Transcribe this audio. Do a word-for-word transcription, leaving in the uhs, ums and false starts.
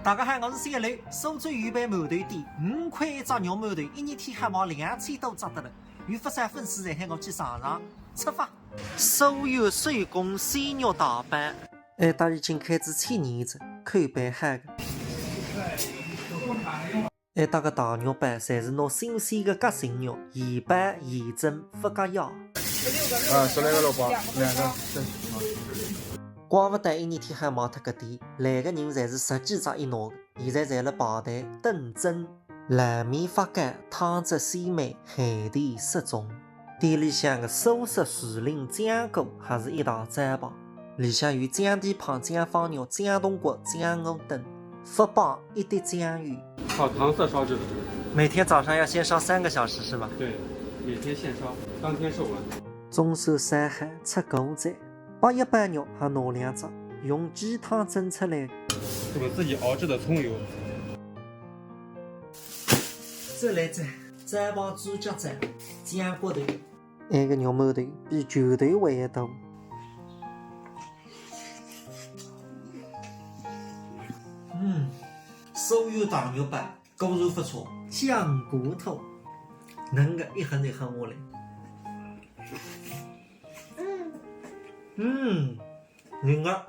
大家好，我是小刘。苏州有爿馒头店，五块一只肉馒头，一日天还卖两千多只得了。有勿少粉丝侪喊我去尝尝，出发。苏州手工鲜肉大班，哎，搭已经开仔七年了，口碑好个。哎，搭个大肉班，侪是拿新鲜个夹心肉，现包现蒸，勿加压。啊，十来个萝卜，两个。怪勿得一日天还卖脱搿点，来个人侪是十几只一拿个。 现在侪辣排队等蒸。冷面发酵，汤汁鲜美，咸甜适中。店里向个苏式鱼鳞酱骨还是一大招牌，里向有酱蹄髈、酱方肉、酱冬瓜、酱鹅等，勿摆一滴酱油。靠糖色烧制的。每天早上要先烧三个小时是吧？对，每天现烧，当天售完。总算烧好出锅哉。 八一包肉还拿两只，用鸡汤蒸出来。我们自己熬制的葱油。再来只，再把猪脚蘸，酱骨头。埃个肉馒头比拳头还要大。嗯，苏油大肉包。 果然勿错，香过头。嫩个一痕一痕下来。嗯，嗯，嫩个，